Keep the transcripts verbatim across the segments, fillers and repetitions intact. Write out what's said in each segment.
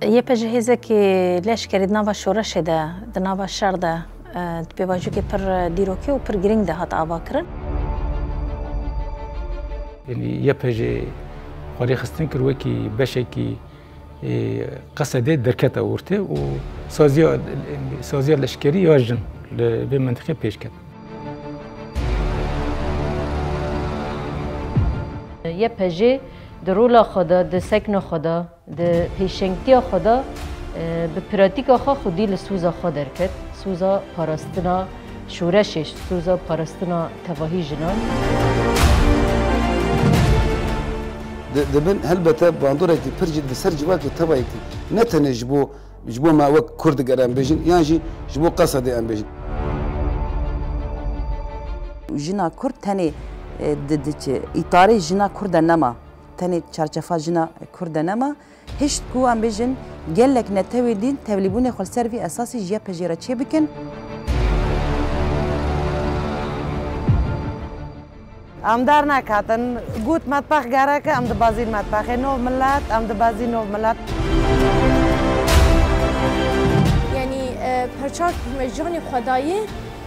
Y P G hêzekî leşkerî di nava şoreşê de, di nava şer de, e, di pêvajoyekî pir dîrokî û pir girîng de hat avakirin. Yanî Y P G xwe rêxistin kir wekî beşekî, e, Qesedê derkete ortê û saziya, saziya leşkerî ya jin li vê mentiqê pêş ket. Y P G di rola xwe de, di sekna xwe de, di pêşengtiya xwe de, e, bi pratîka xwe xwedî li soza xwe derket, soza parastina şoreşê, soza parastina tevahî jinan. Di, dibin helbete bandorekî pir jî di ser civakê tevayekî, ne tenê ji bo, ji bo me wek Kurd digere em bêjin, yan jî ji bo Qesedê em bêjin. Jina Kurd tenê, e, di, di çi, îtarê jina Kurd de nema, tenê çarçefa jina Kurd de nema. Hişt ku em bêjin gelek netewê din tevlîbûnê xwe li ser vî esasî ji Y P G re çêbikin. Em derneketin, got metbex gerek e, em dibezîn metbexê nov milet, em dibezîn nov milet. Yanî, e, perçak me canê xwe dayê,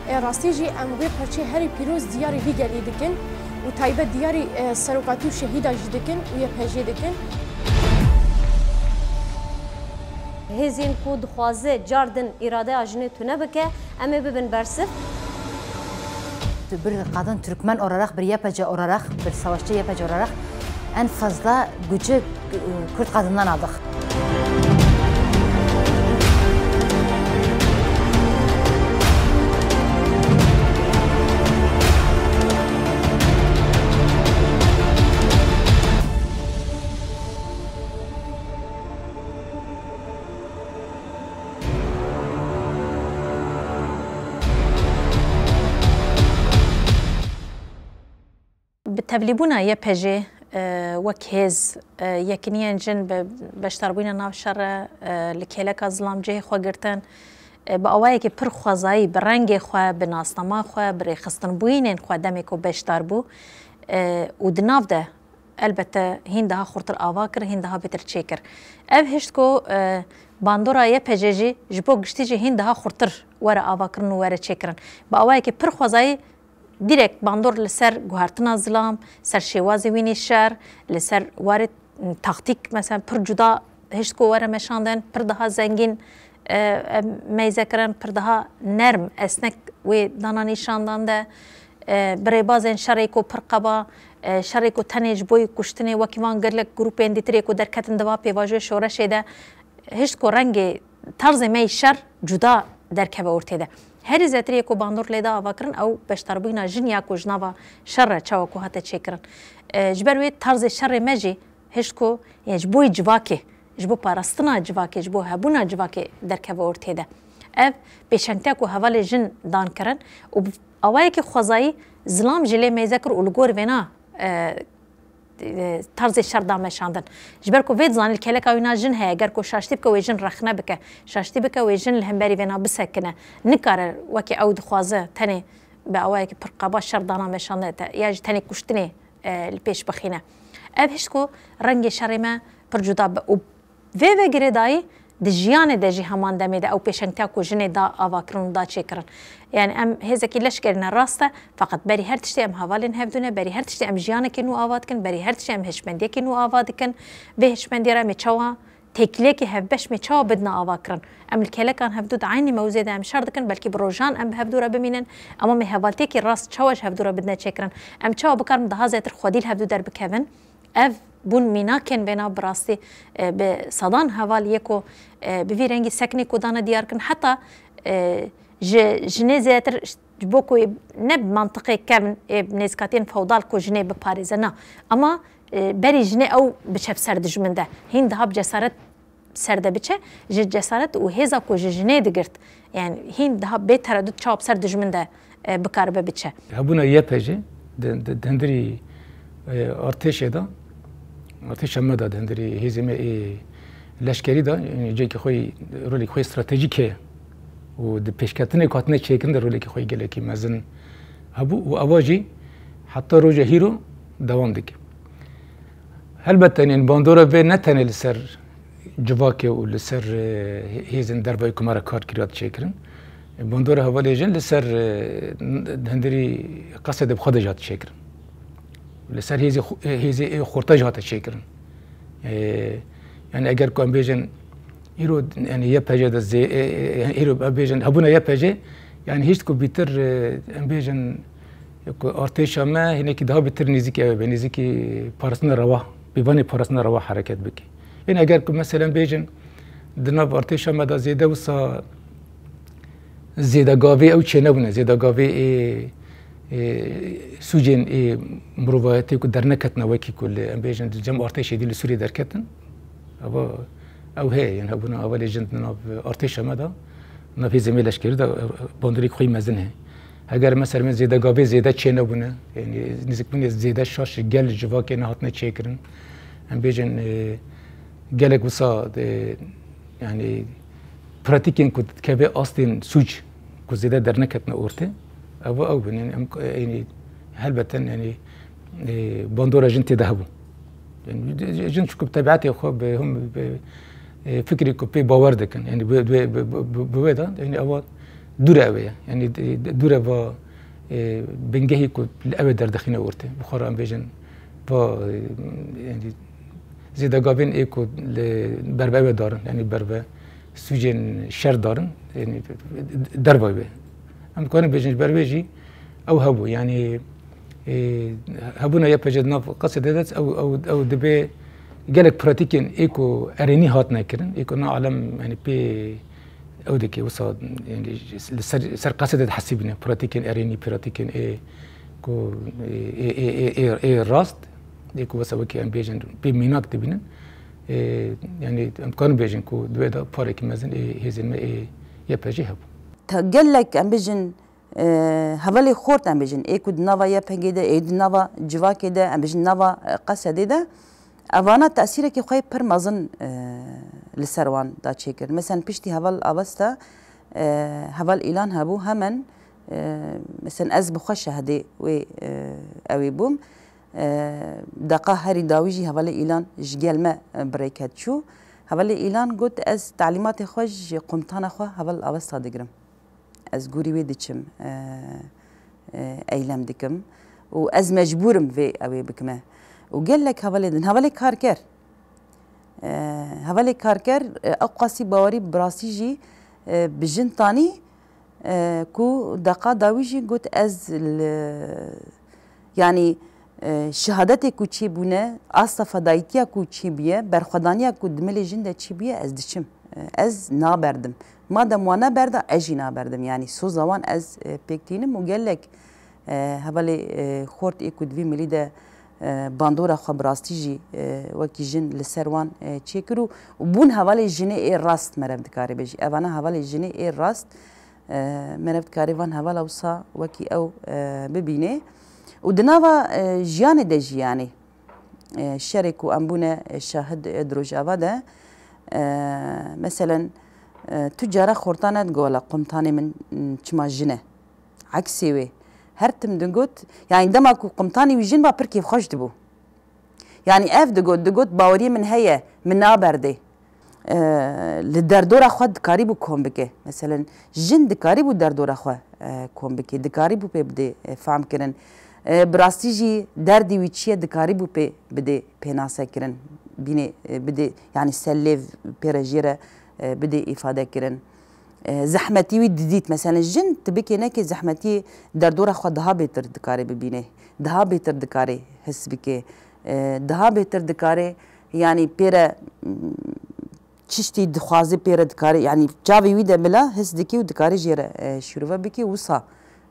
e, rastî jî em wê perçê herî pîroz diyarî vî gelî dikin û taybet diyarî, e, serokatî û şehîda jî dikin û Y P G dikin. Hêzên ku dixwaze car din îradeya jinê tune bike, em ê bibin bersiv. Bir kadın Türkmen olarak, bir Y P G olarak, bir savaşçı Y P G olarak en fazla gücü, e, Kürt kadından aldık. Bi tevlîbûna Y P G, e, wek hêz, e, yekîniyên jin bi beşdarbûna nav şer re, e, li kêleka zilam cihê xwe girtin, e, bi awayekî pir xwezayî, bi rengê xwe, bi nasnama xwe, bi rêxistinbûyînên xwe demê ku beşdar bû, e, û di nav de elbette hîn daha xurtir ava kir, hîn daha bêtir çêkir. Ev hişt ku, e, bandora Y P G jî ji bo giştî jî hîn daha xurtir were avakirin û were çêkirin. Bi awayekî pir xwezayî dîrekt bandor li ser guhertina zilam, ser şêwazê wînî şer, li ser warê taktîk, mesela pir cuda hişt ku were meşandin, pir daha zengîn, e, e, meyze kirin, pir daha nerm, esnek wê dana nîşandan de, e, bi rêbazên şerê ku pir qeba, e, şerê ku tenê ji bo kuştinê wekî van gelek grûpên dîtirê ku derketin di va pêvajoyê şoreşê de, hişt ku rengê tarzê me yî şer cuda derkeve ortê de. Herî zêtirê ku bandor lê da avakirin ew beşdarbûyîna jin ya ku ji nava şer re çawa ku hate çêkirin. E, ji ber wê tarzê şerê me jî hişt ku, yê ji bo civakê, ji bo parastina civakê, ji bo hebûna civakê derkeve ortê de. Ev pêşengtiya ku hevalê jin dan kirin û bi awayekî xwezayî zilam jî lê meyze kir û li gor vêna, e, e, tarzê şer da meşandin. Ji ber ku vê dizanî li kêleka wîna jin heye, ger ku şaştî bike wê jin rexne bike, şaştî bike wê jin li hemberî vêna bisekine. Nikare wekî ew dixwaze tenê bi awayekî pir qeba şer dana meşandin te, ya jî tenê kuştinê, e, li pêş bixîne. Ev hişt ku rengê şerê me pir cuda be û vê ve girêdayî di jiyanê de jî heman demê de ew pêşengtiya ku jinê da avakirin û da çêkirin. Yani em hêzekî leşkerî ne, rast e, feqet berî her tiştê em hevalên hevdû ne, berî her tiştê em jiyanekî nû ava dikin, berî her tiştê em hişmendiyekî nû ava dikin. Vê hişmendiyê re em ê çawa têkiliyekî hevbeş mê çawa bidine avakirin? Em li kêlekan hevdû di eynî mewzê de em şer dikin, belkî bi rojan em bi hevdû re bimînin, ama mê hevaltiyekî rast çawa ji hevdû re bidine çêkirin? Em çawa bikarin daha zêtir xwedî li hevdû derbikevin? Ev bûn mînakên vêna bi rastî, e, bi sedan heval yê ku, e, bi vî rengî seknê ku dane diyar kirin, heta, e, ji jinê zêtir, ji bo ku ne bi mantiqê kevn ê bi nêzîkatiyên feodal ku jinê biparêze, na. Ama, e, berî jinê ew biçe bi ser dijmin de, hîn daha bi cesaret ser de biçe, ji cesaret û hêza ku ji jinê digirt, yani hîn daha bê teredut çawa bi ser dijmin de, e, bikaribe biçe. Hebûna Y P G di, di, di hundirî, e, artêşê de, artêşa me de, di hundirî hêzê me ê leşkerî de, yani cihekî xwe yî, rolekî xwe yî stratejîk heye û di pêşketinê ku hatine çêkirin de rolekî xwe yî gelekî mezin hebû û eva jî heta roja hîro dewam dike. Helbet, yani bandora vê ne tenê li ser civakê û li ser, e, hêzên dervayî ku me re kar kiriye hat çêkirin. Bandora hevalê jin li ser, e, hundirî Qesedê bi xwe de jî hat çêkirin. Li ser hêzê xu-, hêzê ê xorta jî hate çêkirin. E, yani eger ku em bêjin îro, yani Y P G de zê-, e, e, îro em bêjin hebûna Y P G, yani hîç ku bîtir, e, em bêjin ku artêşa me hinekî daha bîtir nêzîkî ew be, nêzîkî parastina rewa, pîvanê parastina rewa hereket bike. Ên eger ku meselen bêjin, di nav artêşa me de zêde wisa zêdegavê ew çênebûne, zêdegavê ê, ê sûcên ê mirovayetê ku derneketine wekî ku li, em bêjin, di cem artêşê dî li Sûriyê derketin. Eva, ew heye, yên hebûna hevalê jin di nav artêşa me de, nav hêzê me leşkerî de, bandorek xwe yî mezin heye. Heger me ser me zêdegavê zêde çênebûne, yani nêzîkbûnê zêde şaş ji gel civakê nehatine çêkirin. Em bêjin, e, gelek wisa, e, yani pratîkên ku dikeve astên sûc ku zêde derneketine ortê, ev ew bin. Yani em, yani helbeten yani, e, bandora jin tê de hebû. Yani jin çiku bi tebietê xwe bi him bi, e, fikrê ku pê bawer dikin. Yani bi, bi, bi, bi, bi, bi wê de yani ewa dûre ew ye. Yani dûre va, e, bingehî ku li ew ê derdixîne ortê. Bi xwe re em bêjin va, e, yani zêdegavên ê ku li berve ew ê darin, yani berve sûcên şer darin, yani dervayî be. Em dikarin bêjin ji ber wê jî ew hebû, yani, e, hebûna Y P G di nav Qesedê de ew, ew, ew dibe gelek pratîkên ê ku erênî hatine kirin, ê ku na alem, yani pê ew dike wisa, yani li ser, ser Qesedê dihesibîne pratîkên erênî, pratîkên ê ku ê, ê, ê, ê, ê, ê rast, ê ku wisa wekî em bêjin pê mînak dibînin. E, yani em dikarin bêjin ku di wê de parekî mezin ê hêzên me ê Y P G hebû. Te gelek em bêjin, e, hevalê xort em bêjin, ê ku di nava Y P G de, ê di nava civakê de, em bêjin nava, e, Qesedê de, evana tesîrekî xwe pir mezin, e, li ser wan da çêkir. Mesela piştî heval Avesta, e, heval Îlan hebû, hemen, e, mesela ez bi xwe şahidê wê, e, ew ê bûm. E, deqa herî dawî jî hevalê Îlan ji gel me, e, bi rê ket çû. Hevalê Îlan got, ez telîmatê xwe ji qomtana xwe heval Avesta digirim. Ez gorî wê diçim, e, e, eylem dikim û ez mecbûr im vê ew ê bikime. Û gelek hevalê din, hevalê karker. E, hevalê karker, e, ew qasî bawerî bi rastî jî, e, bi jin tanî, e, ku deqa dawî jî got, ez li, yanî, e, şehadetê ku çêbûne, asta fedayîtiya ku çêbûye, berxwedaniya ku di milê jin de çêbûye, ez diçim. E, ez naberdim. Madem wan neberda, ez jî naberdim. Yanî soza wan ez, e, pêk tînim û gelek, e, hevalê, e, xort ê ku di vî milî de, e, bandora xwe bi rastî jî, e, wekî jin li ser wan, e, çêkir û, û bûn hevalê jinê ê rast, merev dikare bêjî. Evana hevalê jinê ê rast, e, merev dikare van hevala wisa wekî ew, e, bibîne. Û di nava, e, jiyanê de jî, yanî, e, şerê ku em bûne, e, şahid, e, di Rojava de, e, meselen, e, tu cara xorta nedigot, wela qumtanê min, m, çima jin e. Eksê wê. Her tim digot, yanî dema ku qumtanê wî jin ba pir kêfxweş dibû. Yanî ev digot, digot, baweriyê min heye, min naberdê. E, li derdora xwe dikarîbû kom bike. Meselen, jin dikarîbû derdora xwe, e, kom bike, dikarîbû pê bidê, e, fehm kirin. E, bi rastî jî derdî wî çi ye, dikarîbû pê bidê pênase kirin. Bînê, e, bidê, yanî ser lêv pê re jê re, e, bidê îfade kirin. E, zehmetî wî didît. Meselen, jin tu bikê nekê zehmetiyê derdora xwe daha bêtir dikare bibîne. Daha bêtir dikare his bike. E, daha bêtir dikare, yanî pê re, m, çiştî dixwaze pê re dikare, yanî çavê wî de bila his dike û dikare jê re, e, şîrove bike. Wisa,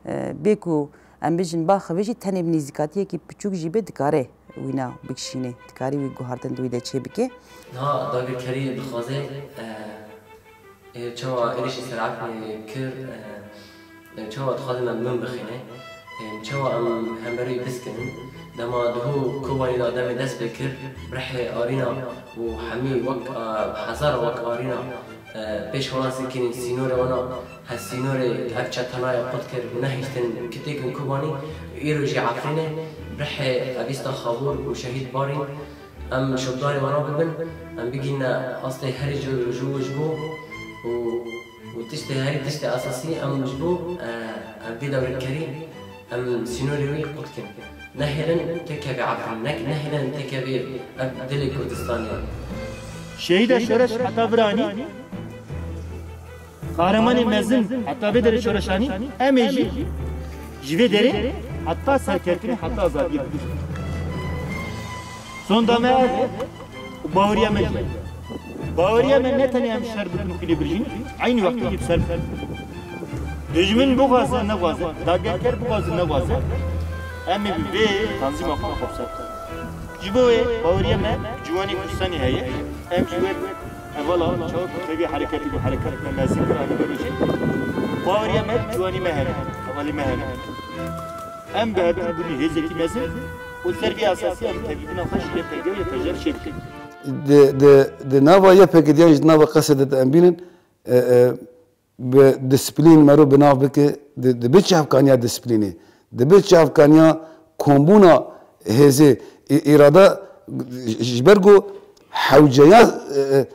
e, bê ku em bijin ba xivê jî tenê bi nêzîkatiyekî piçûk jî bê dikare wîna bikişîne, dikare wî guhartin di wî de çê bike. Niha dagirkerî dixwaze, e, e, çawa êrişî ser Efrînê kir, e, e, çawa dixwaze me min bixîne, e, çawa em hemberî biskinin. Dema duhû Kobanî de demê dest pê kir, rihê arîna û hemî wek, e, hezar wek arîna, e, pêş wana sekînî sînorê wana, he sînorê ev çetenaya qut kir û nehiştin kitêkin Kobanî, îro jî Efrînê, rihê evîsta Xabûr û şehîd Barîn, Em şopdarê wana bibin, em bigihîne astê herî ji, ji, ji bo û, û tiştê herî tiştê esasî em ji bo, e, em vê dewrêkerî em sînorê wî qut kin. Nehêlin têkevê Efrîn, ne, nehêlin têkevê ev dilê Kurdistanê. Şehîda şoreş heta vir anî. Qahremanê mezin heta vê derê şoreşanî, em ê jî ji vê derê heta serkeftinê, heta azadiyê bigihînin. Sonda me ev e û baweriya me jî. Baweriya me ne tenê em şer bikin û xwînê birjîn, eynî wextê jî bi ser bin. Dijmin bixwaze nexwaze, dagirker bixwaze nexwaze, em ê bi vê tanzîma xwe xwe bi ser bikin. Ji bo wê baweriya me ciwanê Kurdistanê heye, em ji wê Hevala çawa ku tevî hereketî bû, hereket me mezin kir, anî berê jî. Baweriya me, ciwanî me hene, hevalê me hene. Em bi hevdî bûnî hêzekî mezin û ser vî esasî em tevîbûna xwe ji Y P G û Y P J re çêdikin. Di, di, di nava Y P G diyan jî di nava qesê de em bînin, e, e, bi disiplîn mero bi nav bike, di, di bi çavkaniya disiplînê, di bi çavkaniya kombûna hêzê, î-, îrada ji ber ku hewceya, e, e,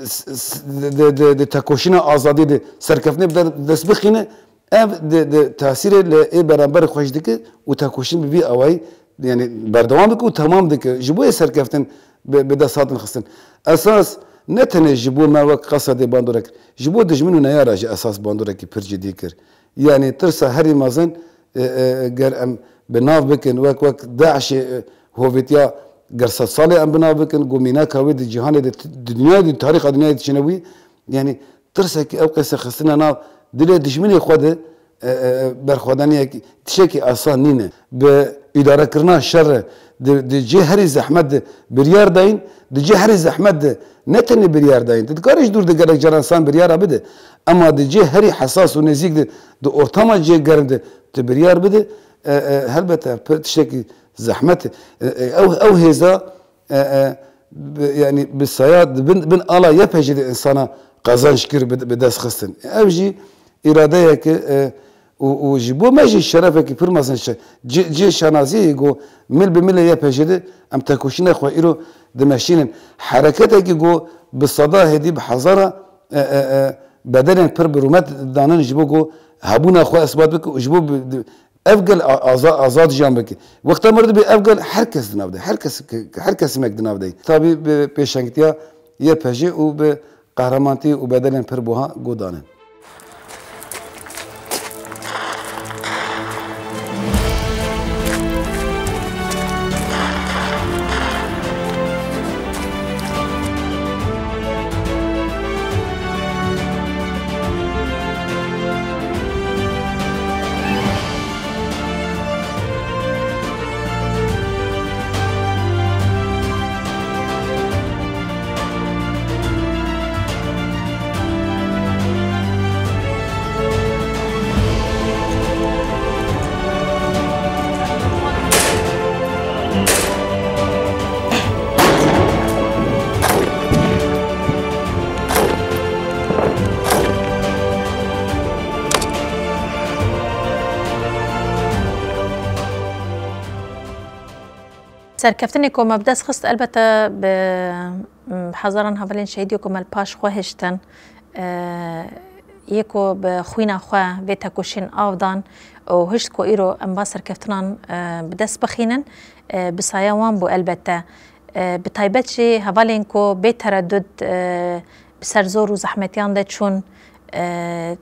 s-, s-, di, di, di tekoşîna azadiyê de serkeftinê bi der-, dest bixîne, ev di, di tesîrê li ê beramberê xwe jî dike û tekoşîn bi vî awayî, yanî berdewam dike û temam dike. Ji bo yê serkeftin bi, bi dest hatin xistin. Esas ne tenê ji bo me wek Qesedê bandorek, ji bo dijmin û neyara jî esas bandorekî pir cidî kir. Yanî tirsa herî mezin, e, e, ger em bi nav bikin, wek, wek DAIŞê, e, hovêtiya ger sed salê em bi nav bikin, ku mînaka wê di cîhanê de, di dinyayê de, tarîxa dinyayê de çêne bûyî, yanî tirsekî ew qêse xistine nav dilê dijminê xwe de, e, e, e, berxwedaniyek tiştekî asan nîne. Bi îdarekirina şer re di, di cê herî zehmet de biryar dayîn, di cê herî zehmet de ne tenê biryar dayîn, tu dikarî ji dûr de gelek caran san biryara bide. Ema di cê herî hesas û nêzîk de, di ortama cê germ de tu biryar bide, e, e, helbete pir tiştekî zehmet e. E, e, ew, ew hêza, e, e, bi, yanî bi saya di bin, bin ala Y P G de insana qazanç kir, bi, bi dest xistin. Ev jî îradeyeke, e, û, û ji bo me jî şerefekî pir mezin şe-, cê, cê şanaziyê ye ku mil bi milê Y P G de em tekoşîna xwe îro dimeşînin. Hereketekî ku bi seda hêdî, bi hezara, e, e, e, bedelên pir bi rûmet danin ji bo ku hebûna xwe isbat bike û ji bo bi, di, ev gel a-, aza-, azad jiyan bike. Wexta me dibê ev gel her kes di nav de, her kes, ke-, ke-, her kesimêk di nav de. Tabî bi pêşengtiya Y P G û bi qehremantiye û bedelên pir buha ku danin. Serkeftinê ku me bi dest xist, elbette bi, m, hezaran hevalên şehîdê ku me li paş xwe hiştin, e, yê ku bi xwîna xwe vê tekoşîn av dan û hişt ku îro em van serkeftinan, e, bi dest bixînin, e, bi saya wan bû elbette. E, bi taybet jî hevalên ku bê teredud, e, bi ser zor û zehmetiyan de çûn, e,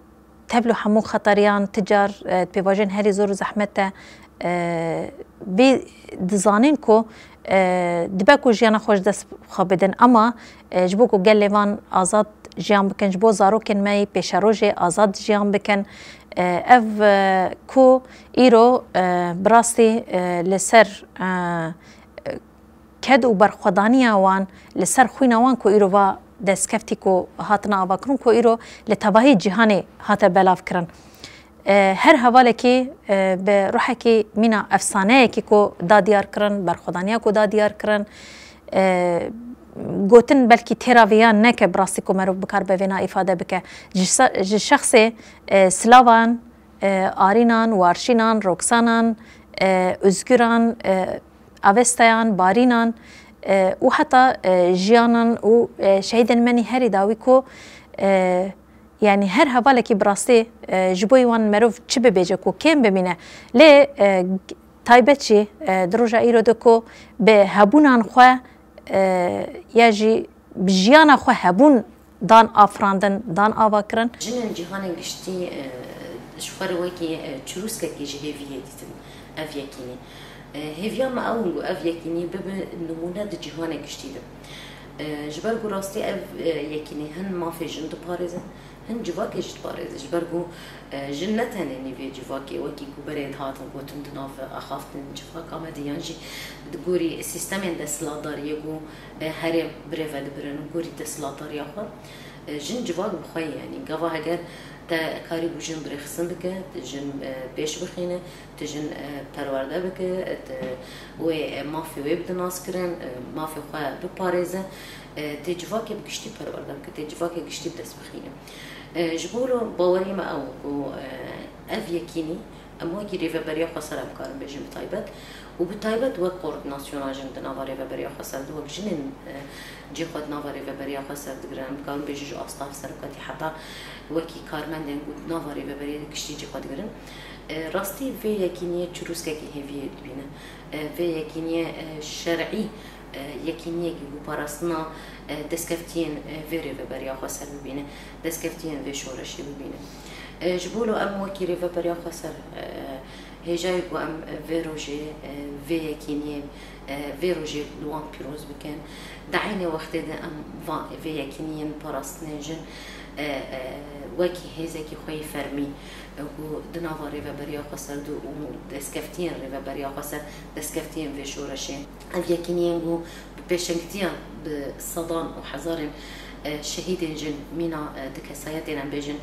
tevlo hemû xetariyan ti car, e, di pêvajoyên herî zor û zehmet de, e, vê dizanin ku, e, dibe ku jiyana xwe ji dest xwe bidin, ama, e, ji bo ku gelê van azad jiyan bikin, ji bo zarokên me yê pêşerojê azad jiyan bikin, e, ev, e, ku îro, e, bi rastî, e, li ser, e, ked û berxwedaniya wan li ser xwîna wan ku îro va destkeftî ku hatine avakirin, ku îro li tevahî cîhanê hate belavkirin. E, her hevalekî, e, bi ruhekî mîna efsaneyekî ku da diyar kirin, berxwedaniya ku da diyar kirin, e, gotin belkî têra vê ya neke, bi rastî ku merov bikaribe vêna îfade bike. Ji se-, ji şexsê, e, Silavan, e, Arînan, Warşînan, Roksanan, e, Ozguran, e, Avestayan, Barînan, e, û heta, e, jiyanan û, e, şehîdên me nî herî dawî ku, e, yanî her hevalekî bi rastî, e, ji bo wan merov çi bibêje ku kêm bimîne. Lê, e, taybet jî, e, di roja îro de ku bi hebûnan xwe, e, ya jî bi jiyana xwe hebûn dan afirandin, dan ava kirin. Jinên cîhanên giştî, e, ji xwe re wekî, e, çirûskekî ji hêviyê dîtin ev yekînî. E, hêviya me ew in ku ev yekînî bibe nimûne di cîhanê giştî de. E, ji ber ku rastî ev, e, yekînî hin mafê jin diparêzin, hin civakê jî diparêzin. Ji ber ku, e, jin ne tenê nîvê civakê, wekî ku berê dihatin gotin di nav axaftin civaka me de yan jî di gorî sîstemên desthilatdariyê ku, e, herêm birêve dibirin, gorî desthilatdariya xwe. E, jin civak bi xwe ye, yanî gava heger te karî bû jin bi rêxistin bike, tu jin, e, pêş bixîne, tu jin, e, perwerde bike, tu wê, e, mafê wê bide naskirin, e, mafê xwe biparêze, e, tê civakê bi giştî perwerde bike, tê civakê giştî bi dest bixîne. E, ji bo bawerî me ew ku, e, ev yekînî em wekî Rêveberiya Xweser em karin bêjin bi taybet û bi taybet wek koordinasyona jin di nava Rêveberiya Xweser de wek jinên, e, cê xwe di nava Rêveberiya Xweser digirin, em dikarin bêjin ji asta serokatî heta wekî karmendên ku di nava Rêveberiya giştî cê xwe digirin. E, rastî vê yekîniyê çirûskekî hêviyê dibîne. E, vê yekîniyê, e, şer'î, e, yekîniyekî ku parastina, e, destkeftiyên, e, vê Rêveberiya Xweser bibîne, destkeftiyên vê şoreşê bibîne. E, ji bo lo em wekî Rêveberiya Xweser, e, hêjayê ku em vê rojê, e, vê yekîniyê, e, vê rojê li wan pîroz bikin. Di eynê wextê de em va-, vê yekîniyên parastinê jin, e, e, wekî hêzekî xwe yê fermî, e, ku di nava Rêveberiya Xweser de û destkeftiyên Rêveberiya Xweser, destkeftiyên vê şoreşê. Ev yekîniyên ku bi pêşengtiya bi sedan û hezarên, e, şehîdên jin mîna, e, di kesayetên em bêjin,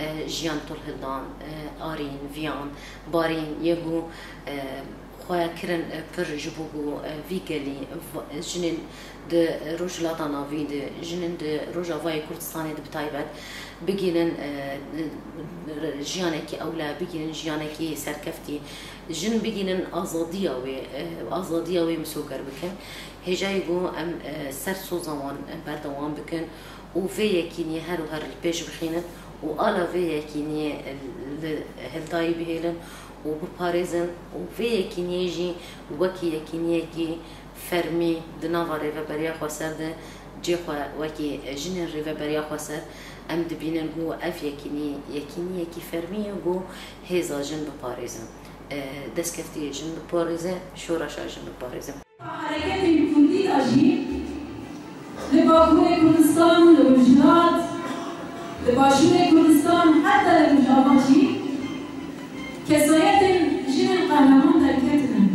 e, Jiyan Tulhildan, e, Arîn, Viyan, Barîn, yê ku, e, xwe kirin, e, pir ji bo ku, e, vî gelî, v-, jinên di Rojhilata Navîn de, jinên di Rojavayê Kurdistanê de bi taybet, bigihînin, e, jiyanekî ewle, bigihînin jiyanekî serkeftî, jin bigihînin azadiya wê, e, azadiya wê misoger bikin. Hêjayî ku em, e, ser soza wan, e, berdewam bikin û vê yekîniyê her û her li pêş bixînin û ala vê yekîniyê, e, li hildayî bihêlin û biparêzin û vê yekîniyê jî wekî yekîniyekî fermî di nava Rêveberiya Xweser de cê xwe wekî jinên Rêveberiya Xweser em dibînin ku ev yekînî yekîniyekî fermî ye ku hêza jin biparêze, e, destkeftiyê jin biparêze, şoreşa jin biparêze. Hereketên kurdî de jî li Bakurê Kurdistan, li Rojhilat, li Başûrê Kurdistan, heta li Rojava jî kesayetên jinên qehreman derketine.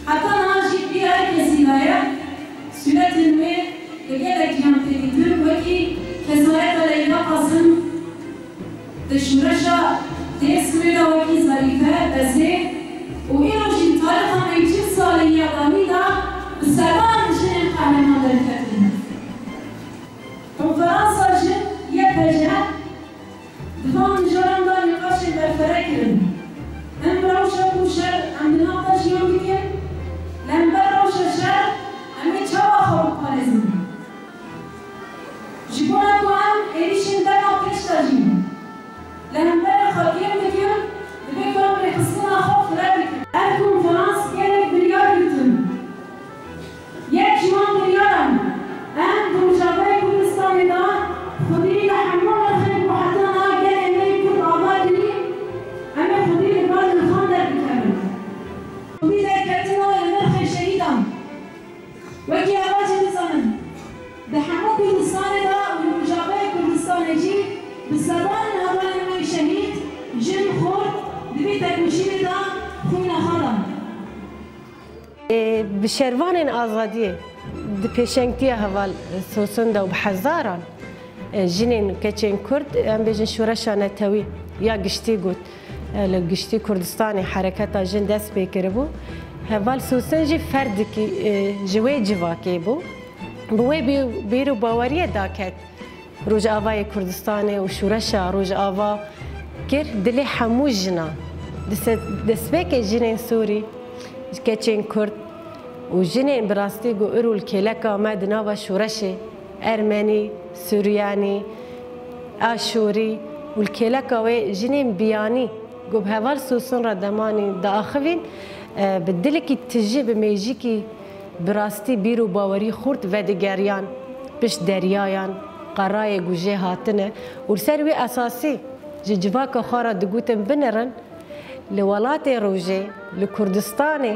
Heta niha jî bîra her kesî daye sûretên wê li gelek ciyan tê dîtin, wekî kesayeta Leyla Qasim, di şoreşa Dêrsimê de wekî Zarîfe, Besê û îro jî li tarixa me yê çil salî ya dawî de bi sedan jinên qehreman derketin. Konferansa Jin Y P J di van mijaran de nîqaşên berfireh kirin. Em rewşa ku şer em di nav de jiyan dikin, li hember rewşa şer em ê çawa xwe biparêzin? Ji bona ku em êrîşên dema pêş de jî li hemberê xwe kêm bikin, divê ku em rêxistina xwe fireh bikin. Ev konferans gelek biryar girtin. Yek ji wan biryaran, em di Rojavayê Kurdistanê de xwedî li hemû nirxên ku heta niha gelê me yê Kurd ava kirî, em ê xwedî li ber nirxan derbikevin. Xwedî derketina li nirxên şehîdan. Wekî eva jî dizanin, di hemû Kurdistanê de û li Rojavayê Kurdistanê jî bi sedan hevalên me yê şehîd, jin, xort di vî tekoşînê de xwîna xwe dan. Ê, bi şervanên azadiyê di pêşengtiya heval Sosin de û bi hezaran, e, jinên, keçên Kurd, em bêjin şoreşa netewî ya giştî got, e, li giştî Kurdistanê hereketa jin dest pê kiribû. Heval Sosin jî ferdikî, e, ji wê civakê bû. Bi wê bî-, bîr û baweriyê daket. Rojavayê Kurdistanê û şoreşa Rojava kir dilê hemû jinan. Dise-, destpêkê jinên Sûrî, keçên Kurd Û jinên bi rastî ku îro li kêleka me di nava şoreşê, Ermenî, Suryanî, Aşûrî û li kêleka wê jinên biyanî ku bi heval Sosin re demanî diaxivîn, e, bi dilekî tijî, bi mêjikî bi rastî bîr û bawerî xurt vedigeriyan pişt deryayan, qerayê ku jê hatine û li ser wî esasî ji civaka xwe re digotin binirin, li welatê rojê, li Kurdistanê,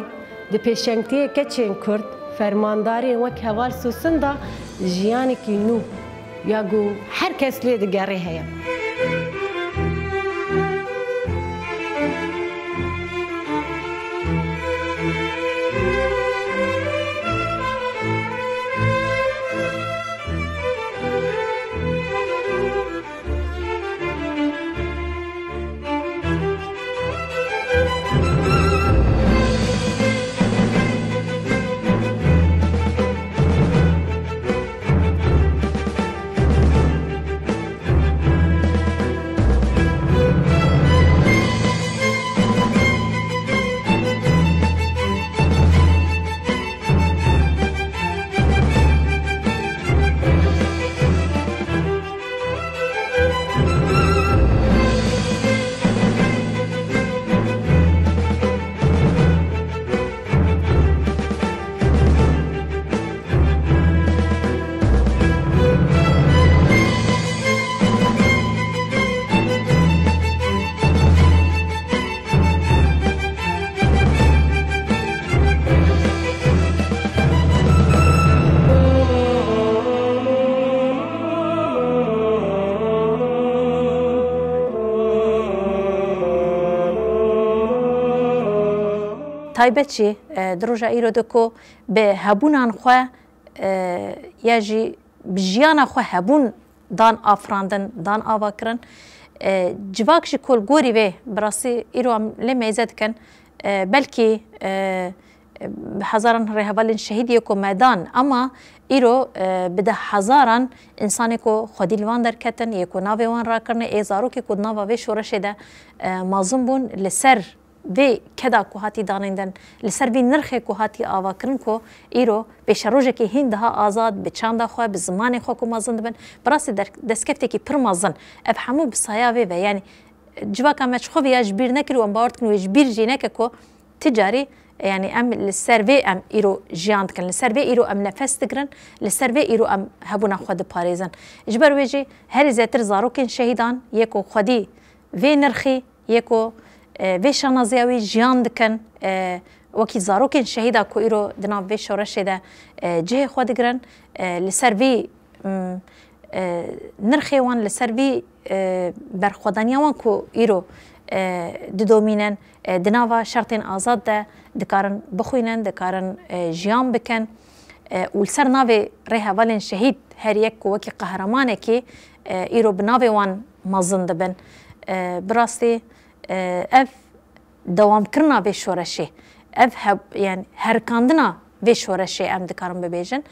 di pêşengtiyê keçên Kurd, fermandarên wek heval Sosin de jiyanekî nû ya ku her kes lê digerê heye. Taybet jî, e, di roja îro de ku bi hebûnan xwe, e, ya jî bi jiyana xwe hebûn dan afirandin, dan avakirin. E, civak jî ku li gorî vê, bi rastî îro em lê meyze dikin, e, belkî, e, bi hezaran rêhevalên şehîd yê ku me dan, ama îro, e, bi deh hezaran însanê ku xwedî li van derketin, yê ku navê wan rakirine, ê zarokê ku di nava vê şoreşê de, e, mezin bûn, li ser vê keda ku hatî danîndin, li ser vî nirxê ku hatî avakirin ku îro pêşerojekî hîn daha azad, bi çanda xwe, bi zimanê xwe ku mezin dibin, bi rastî der-, destkeftekî pir mezin. Ev hemû bi saya vê ve, yanî civaka me çi xwe vê ya ji bîr nekir û em bawer dikin wê ji bîr jî neke ku ti carî, yanî em li ser vê em îro jiyan dikin, li ser vê îro em nefes digirin, li ser vê îro em hebûna xwe diparêzin. Ji ber wê jî herî zêtir zarokên şehîdan yê ku xwedî vê nirxî yê ku, e, vê şanaziya wî jiyan dikin, e, wekî zarokên şehîda ku îro di nav vê şoreşê de, e, cihê xwe digirin, e, li ser vî, m, e, nirxê wan, li ser vî, e, berxwedaniya wan ku îro, e, didomînin, e, di nava şertên azad de dikarin bixwînin, dikarin, e, jiyan bikin. E, û li ser navê rêhevalên şehîd her yek ku wekî qehremanekî, e, îro bi navê wan mezin dibin. E, bi rastî, e, ev dewamkirina vê şoreşê, ev heb-, yanî herikandina vê şoreşê em dikarin bibêjin.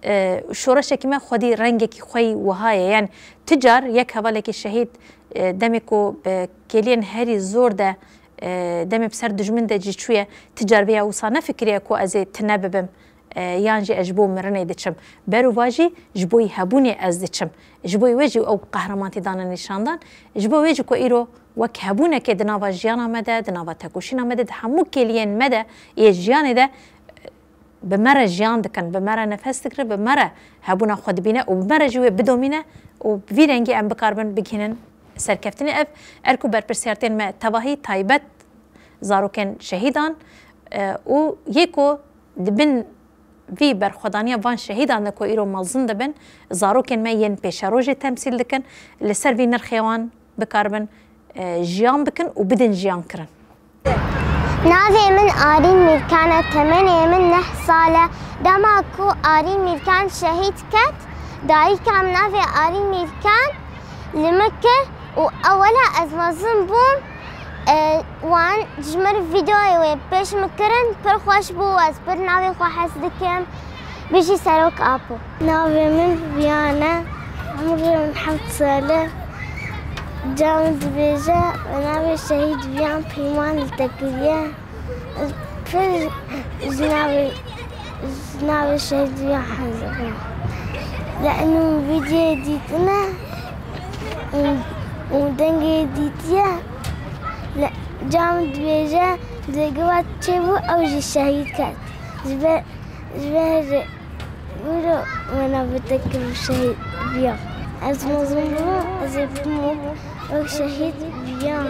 E, şoreşekî me xwedî rengekî xwe yî wiha ye. Yanî ti car yek hevalekî şehîd, e, demê ku bi kêliyên herî zor de, e, demê bi ser dijmin de jî çûye, ti car vê ya wisa nefikiriye ku ez ê tune bibim. E, yan jî ez ji bo mirinê diçim. Berovajî ji bo yî hebûnê ez diçim. Ji bo wê jî ew qehremanî dane nîşandan. Ji bo wê jî ku îro wek hebûnekê di nava jiyana me de, di nava tekoşîna me de, di hemû kêliyên me de yê jiyanê de, e, bi me re jiyan dikin, bi me re nefes digirin, bi me re hebûna xwe dibîne û bi me re jî wê bidomîne û bi vî rengî em bikaribin bigihînin serkeftinê. Ev erk û berpirsiyartên me tevahî taybet zarokên şehîdan, e, û yê ku di bin vî berxwedaniya van şehîdan de ku îro mezin dibin, zarokên me yên pêşerojê temsîl dikin, li ser vî nirxê wan bikaribin, e, jiyan bikin û bidin jiyan kirin. Navê min Arîn Mîrkan e, temenê min neh sal e. Dema ku Arîn Mîrkan şehîd ket, dayika min navê Arîn Mîrkan li min kir û ewela ez mezin bûm, e, wan ji min vîdeoyê wê pêş min kirin, pir xweş bû, ez pir navê xwe hez dikim. Bijî Serok Apo. Navê min Viyan e, umrê min heft sal e. Ca min dibêje, navê şehîd Viyan Peyman li te kiriye. Pir ji navê Navê şehîd ya Hezirê. Li eno vîdyoyê dîtine û, û dengê dîtiye. Li cam dibêje, dêgivat çêbû, ew jî şehîd ket. Ji ber, ji ber wilo wena bitekim şehîd biya. Ez mezin bûm, ez ê bibim wek şehîd biya.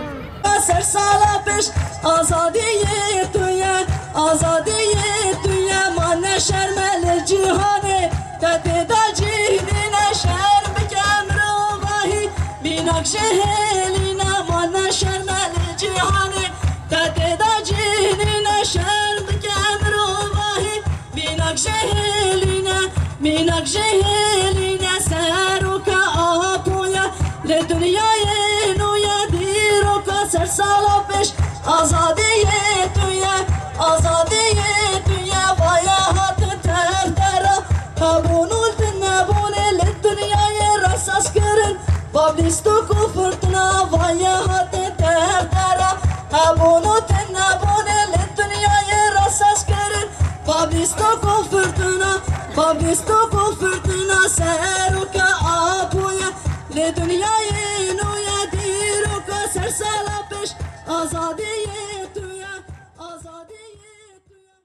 Ser sala pêş azadiyê tu ye, azadiyê tu ye, ma ne şerm e li cîhanê, te tê de cîhnî ne şerm bike mirovahî, mînak ji hêlî ne, ma ne şerm e li cîhanê, te tê de cîhnî ne şerm bike mirovahî. Mînak ji hêlî ne, mînak ji hêlî ne, seroka Apo ye, li dinyayê nû ye, dîroka ser sala pêş, azadiyê tu ye, azadiyê tu ye, vaye hatin tev te re, hebûn û li nebûnê li dinyayê re saz kirin, va bîst û ku firtina, vaye hatin tev te re, hebûn û li nebûnê li dinyayê re saz kirin. Babîsto ku firtina, babîsto ku firtina, seroka Apo ye, li dinyayê nû ye, dîroka ser sala pêş, azadiyê tu ye, azadiyê tu ye.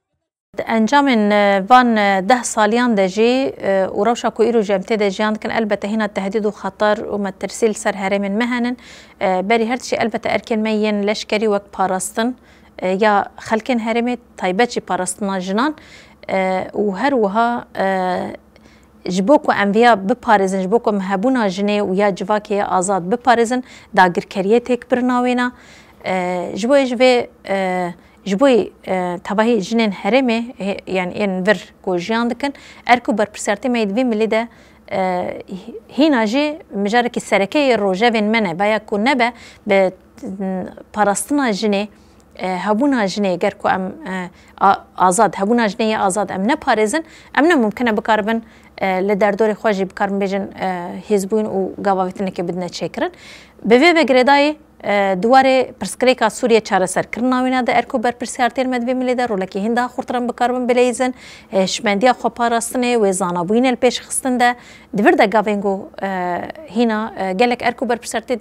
Di encamên, e, van, e, deh saliyan de jî, e, û rewşa ku îro jî em tê de jiyan dikin, elbete hîna tehdîd û xeter û metirsî li ser herêmên me henin. E, berî her tiştî elbete erkên me yên leşkerî wek parastin, e, ya xelkên herêmê, taybet jî parastina jinan, e, û her wiha, e, ji bo ku em viya biparêzin, ji bo ku em hebûna jinê û ya civakê ya azad biparêzin, dagirkeriyê têk birina wêna. E, ji bo ji vê, e, ji bo, e, tevahî jinên herêmê, hê-, yanî yên vir ku jiyan dikin, erk û berpirsiyartê me yê di vî milî de, e, hî-, hîna jî mijarekî sereke yê rojevên me ne. Baya ku nebe bi, m, parastina jinê, e, hebûna jinê, ger ku em, e, a-, azad, hebûna jinê yê azad em neparêzin, em ne mumkin e bikaribin, e, li derdorê xwe jî bikaribin bêjin, e, hêzbûyîn û gavavêtinekê bidine çêkirin. Bi vê ve girêdayî, e, di warê pirsgirêka Sûriye çareserkirina wêna de erk û berpirsiyartiyên me di vê milê de rolekî hîn daha xurtir em bikaribin bileyizin. E, hişmendiya xweparastinê, wê zanabûyînê li pêş xistin de, di vir de gavên ku, e, hîna, e, gelek erk û berpirsiyartiyê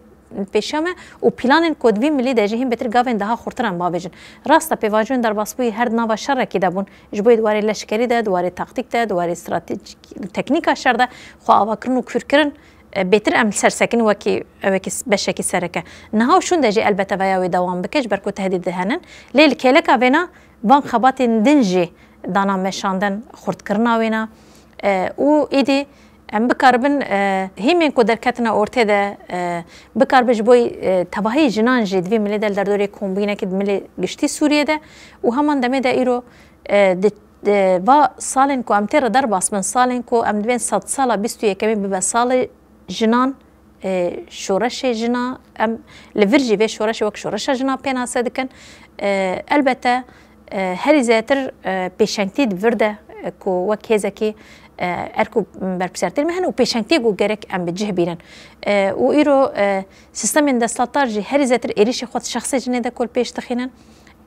pêşiya me û planên ku di vî milî de jî hîn bêtir gavên daha xurtir em bavêjin. Rast e, pêvajoyên derbasbûyî her di nava şerekî de bûn. Ji bo yê di warê leşkerî de, di warê taktîk de, di warê stratejîk, teknîka şer de xwe avakirin û kûrkirin, e, bêtir em li ser sekin wekî, wekî beşekî sereke. Niha û şûnde jî elbete veya wê dewam bike, ji ber ku tehdîd dihenin. Lê li kêleka vêna van xebatên din jî dana meşandin, xurtkirina wêna, e, û êdî em bikaribin, e, hîmên ku derketine ortê de, e, bikaribin ji bo, e, tevahî jinan jî di vî milê de li derdorê kombûyînekê di milê giştî Sûriyê de û heman demê de îro, e, di, di va salên ku em tê re derbas bin, salên ku em dibên sedsala bîst û yekemîn bibe salê jinan, e, şoreşê jina, em li vir jî vê şoreşê wek şoreşa jina pênase dikin. E, elbete, e, herî zêdetir, e, pêşengtî di vir de, e, ku wek hêzekî, e, erk û berpirsiyartiyên me hene û pêşengtiyê ku gerek em bi cih bînin. E, û îro, e, sîstemên desthilatdar jî herî zêdetir êrîşê xwe di şexsê jinê de ku li pêş dixînin.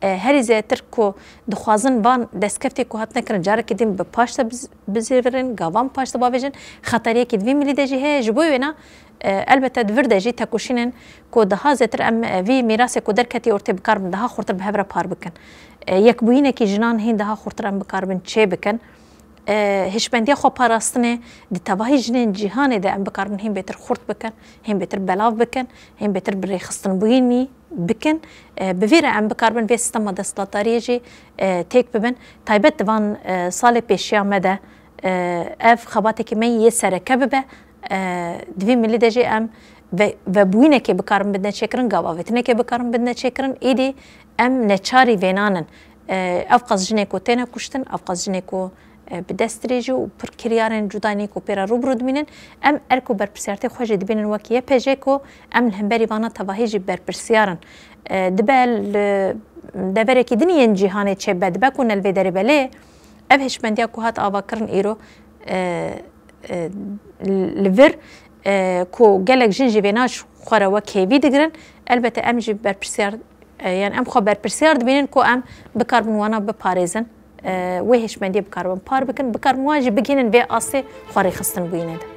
E, herî zêdetir ku dixwazin van destkeftê ku hatine kirin carekê din bi paş de biz-, bizêvirin, gavan paş de bavêjin, xeteriyekî di vî milî de jî heye. Ji bo wêna, e, elbette di vir de jî tekoşînên ku daha zêdetir em, e, vî mîrasê ku derketî ortê bikaribin daha xurtir bi hev re par bikin. E, yekbûyînekî jinan hîn daha xurtir em bikaribin çê bikin. E, hişmendiya xweparastinê di tevahî jinên cîhanê de em bikaribin hîn bêtir xurt bikin, hîn bêtir belav bikin, hîn bêtir bi rêxistinbûyînî bikin. E, bi vî re em bikaribin vê sîstema desthilatdariyê jî, e, têk bibin. Taybet di van, e, salê pêşiya me de, e, ev xebatekî me yê sereke bibe. E, di vî milî de jî em ve-, vebûyînekê bikaribin bidine çêkirin, gavavêtinekê bikaribin bidine çêkirin. Êdî em neçarî vênan in. E, ev qas jinê ku têne kuştin, ev qas jinê ku e, bi dest dirêjî û pir kiryarên cuda yên ku pê re rû bi rû dimînin, em erk û berpirsiyartê xwe jî dibînin wek Y P J ku em li hemberî vana tevahî jî berpirsiyar in. E, dibe li deverekî din yên cîhanê çêbe, dibe ku ne li vê derê be. Lê ev hişmendiya ku hat avakirin îro, e, e, li vir, e, ku gelek jin jî vêna ji xwe re wek hêvî digirin, elbete em jî berpirsiyar, e, yanî em xwe berpirsiyar dibînin ku em bikaribin wana biparêzin. e, wê hişmendiyê bikaribin par bikin, bikaribin wan jî bigihînin vê astê xwe rêxistin bûyînê de.